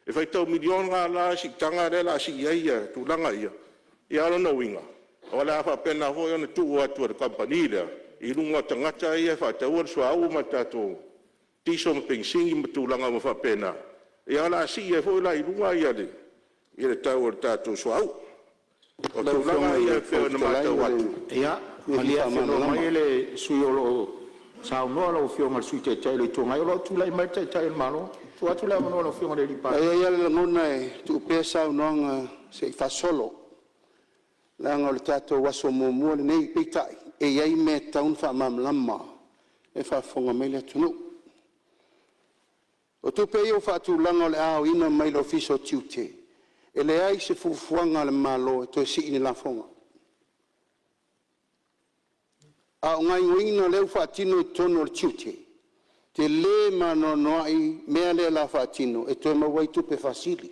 E faitau miliona la le siitaga lea o le a sii ai tulaga ia, a o lona uiga, o le a faapena foi ona tuu atu e le kamupani lea i luga o tagata ia e faataua le suauu ma le tatou kiso ma penisini ma tulaga uma faapena, ia o le a sii ai foi la i luga le tau o le tatou suauu. O Lau tulaga Afioga i ia le e pei Fofoga ona Fetalai matau mo atu… le Ia, fia malie afenoa faamalamalama. mai le sui usufono o lo o saunoa lau Afioga i le Sui Taitai o le Itu Agai, o lo o tulai mai le Taitai o le Malo. Tuu atu le avanoa i lau Afioga i le E Palemia. i ai lava le lagona e tuu pea saunoaga se i faasolo leaga o le tatou aso muamua lenei. Peitai, e i ai mea e tatau ona faamalamalama o lea e faafofoga mai le atunuu. O tupe ia ua faatulaga o le a aoina mai le Ofisa o Tiute, e leai se fuafuaga a le Malo e toe sii ni lafoga. A o gaoioiga lea ua faatino i totonu o le tiute, e tele ma anoanoai mea lea o le a faatino e toe maua ai tupe faasili.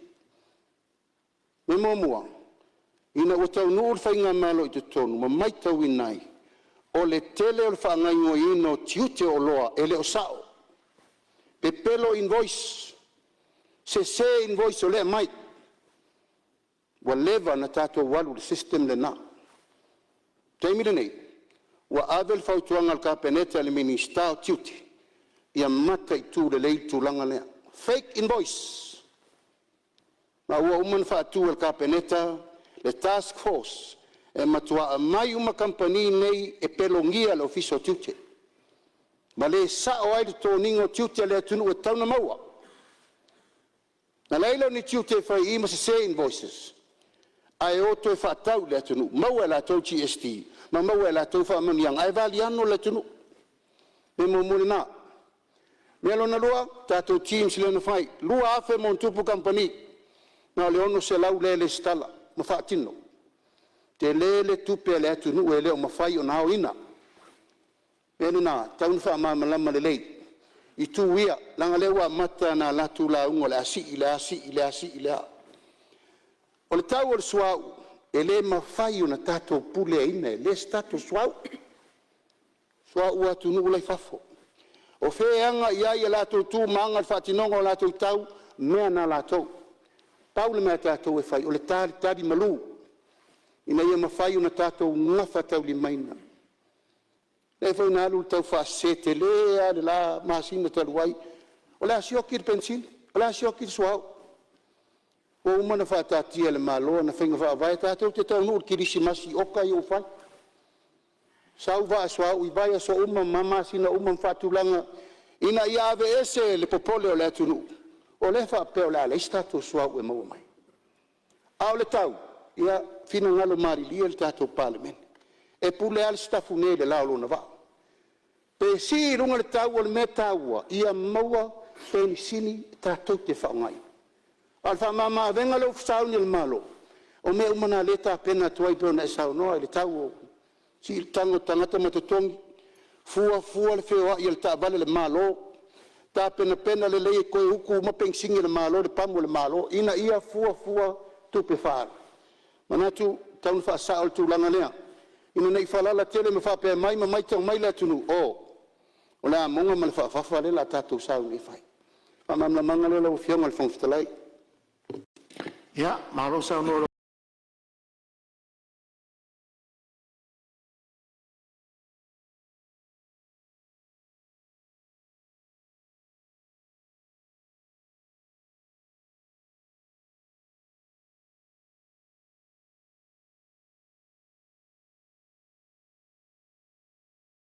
Mea muamua, ina ua taunuu le faigamalo i totonu ma matauina ai o le tele o le faagaoioiga o tiute o oloa e le o sao, pepelo invoice, sese invoice o lea e aumai. Ua leva ona tatou alu i le system lena. O le taimi lenei, ua ave le fautuaga a le Kapeneta i le Minisita o Tiute, ia mataitu lelei le tulaga lea, fake invoice. Ma ua uma ona faatu e le Kapeneta le task force e matua aumai uma kamupani nei e pelogia e le Ofisa o Tiute ma le sao ai le totogiina o tiute a le atunuu e tatau ona maua. Na leai la ni tiute e fai i i ma sese invoices ae o toe faatau i le atunuu, maua e latou GST ma maua e latou faamanuiaga ae valiano le atunuu. O le mea muamua lena. O le mea lona lua, tatou TIMS lea na fai, 2,000+ kamupani, na o le 600 lea e resitala ma faatino. Tele le tupe a le atunuu e le o mafai ona aoina. O le mea lena e tatau ona faamalamalama lelei itu ia, leaga o lea ua amata ona latou lauga o le a sii le a sii le a. O le tau o le suauu e le mafai ona tatou puleaina e leai se tatou suauu, suauu a atunuu la e i fafo. O fea e aga i ai a latou tu ma aga i le faatinoga o latou tau, o mea na a latou. Pau le mea a tatou e fai o le talitalimalu ina ia mafai ona tatou gafataulimaina. Lea foi na alu le taufaasese tele lava i le la masina talu ai, o le a sioki le penisini, o le a sioki le suauu. Ua uma ona faataatia e le Malo ana faiga faavae tatou te taunuu i le kerisimasi i oka ia ua fai, sau vaa suauu i vaiaso uma ma masina uma ma faatulaga ina ia aveese le popole o le atunuu o lea e faapea o le a leai se tatou suauu e maua mai. A o le tau, ia finagalo malilie le tatou Palemene, e pule lava le Sitafune i le la o lona vaa. Pe sii i luga le tau, o le mea taua ia maua penisini tatou te faaaogaina. A o le faamama avega lea ua sauni e le Malo, o mea uma na o lea e tapena atu ai pei ona e saunoa i le tau o siitaga o tagata ma totogi, fuafua le feoai o le taavale a le Malo, tapenapena lelei e toe utu uma penisini a le Malo i le pamu a le Malo ina ia fuafua tupe faaalu. Manatu e tatau ona faasao le tulaga lea ina ne i faalala tele ma faapea mai ma matau mai le atunuu, oh o le amoga ma le faafafa lea o le a tatou sauni e fai. O le faamalamalamaga lea lau Afioga i le Fofoga Fetalai. Ia, malo saunoa